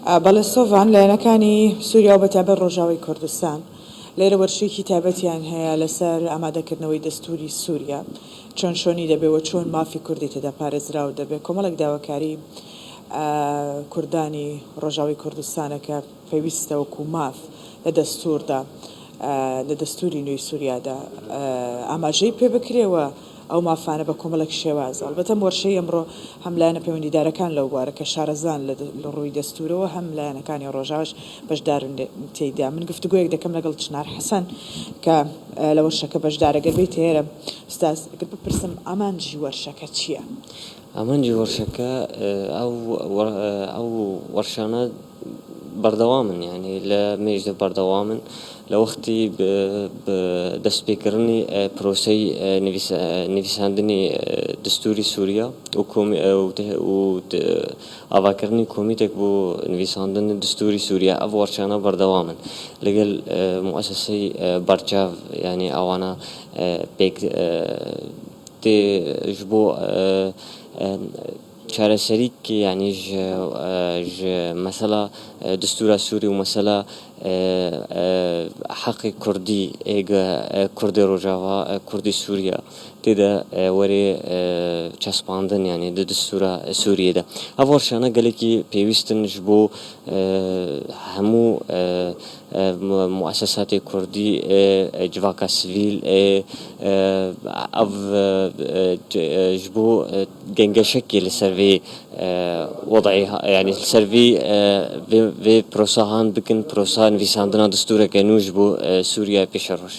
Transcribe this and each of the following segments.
بەڵێ سۆڤان، لایەنەکانی سووریا و بەتایبەت ڕۆژاوای کوردستان لێرە وەرشێکی تایبەتیان هەیە لەسەر ئامادەکردنەوەی دەستووری سووریا، چۆن شۆنی دەبێ و چۆن مافی کوردی تێدا پارێزراو دەبێ. کۆمەڵێک داواکاری کوردانی ڕۆژاوای کوردستانە کە پێویستە وەکوو ماف لە دەستووردا، لە دەستووری نوێی سووریادا ئاماژەی پێ بکرێ و ئەو مافانە بە کۆمەڵێک شێواز، ئەڵبەتە ئەم وەرشەی ئەمڕۆ هەم لایەنە پەیوەندیدارەکان لەو بوارە کە شارەزان لە ڕووی دەستوورەوە هەم لایەنەکانی ڕۆژاواش بەشدارن تێیدا. من گفتوگۆیەک دەکەم لەگەڵ چنار حەسەن کە لە وەرشەکە بەشدارە. گەر بێیتە ئێرە ئوستاز، گەر بپرسم ئامانجی وەرشەکە چییە؟ ئامانجی وەرشەکە ئەو ئەو وەرشانە بەردەوامن یانی لە مێژدە بەردەوامن لە وەختی دەستپێکردنی پرۆسەی نویساندنی دەستوری سوریا و ئاڤاکردنی کۆمیتێک بۆ نویساندن دەستوری سوریا ئەو وەرشانە بەردەوامن لەگەل موئەسەسەی بەرچاڤ یانی ئەوانە پێک تێ ji bo çareserîkê yanî ji ji mesela destûra Sûrî û mesela heqê Kurdî ê Kurdê Rojava, Kurdê Sûriya tê de werê çespandin yanî di destûra Sûriyê de. Ev warşana gelekî pêwîst in ji bo hemû muesesatê Kurdî ê civaka sivîl ê ev ji bo gengeşekê li ser vê wed'ê yanî li ser vê vê prosa han bikin prosa nivîsandina destûreke nû ji bo Sûriyeyê pêşeroj.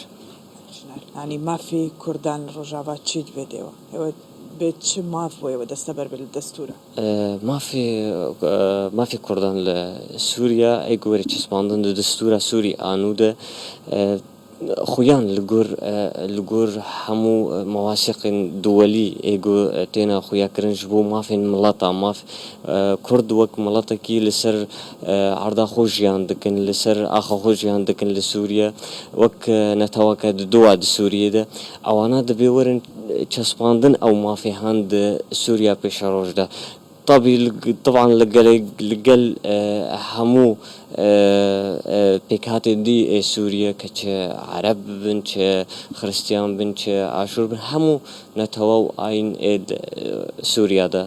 Yanî mafê Kurdan li Rojava çi dibe dêwa? Ew bê çi maf bo ew desteber be li destûra? Mafê mafê Kurdan li Sûriya ê ku were çespandin di destûra Sûrî a nû de xuyan li gor li gor hemû mewasîqên duwelî ê ku têne xuyakirin ji bo mafên mileta maf Kurd wek miletekî li ser erda xwe jiyan dikin li ser axa xwe jiyan dikin li Sûriye wek neteweke di dua di Sûriyê de ewana dibê werin çespandin ew mafê han di Sûriya pêşeroj de. Tabî taban li gelê li gel hemû pêkhatên dî ê Sûriye ke çi Ereb bin çi Xiristiyan bin çi Aşûr bin hemû netewe û ayîn ê di Sûriya de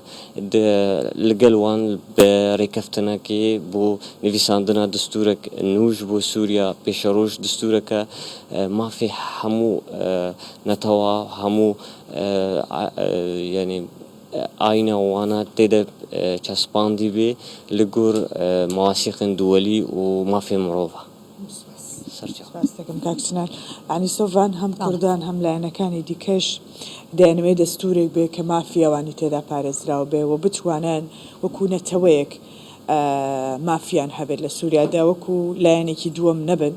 di li gel wan bi rêkeftinekê bo nivîsandina destûrek nû ji bo Sûriya pêşeroj destûreke mafê hemû Netewa hemû yanî ayîna wana tê de çespandî bê li gor mewasîqên duwelî û mafê mirova. Serçav. Spas dikim kak Çinar. Yanî Sovan hem kurdan hem لایەنەکانی دیکەش دەیانەوێ دەستوورێک بێ کە مافی ئەوانی تێدا پارێزراو بێ و بتوانن وەکوو نەتەوەیەک مافیان هەبێت لە سووریادا وەکو لایەنێکی دووەم نەبن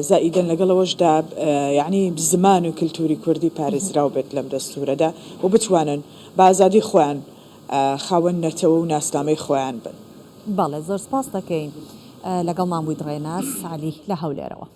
زائیدەن لەگەڵ ئەوەشدا یەعنی زمان و کلتوری کوردی پارێزراو بێت لەم دەستوورەدا و بتوانن بە ئازادی خۆیان خاوەن نەتەوە و ناسنامەی خۆیان بن. بەڵێ زۆر سپاست دەکەین لەگەڵمان بوویت ڕێناس عەلی لە هەولێرەوە.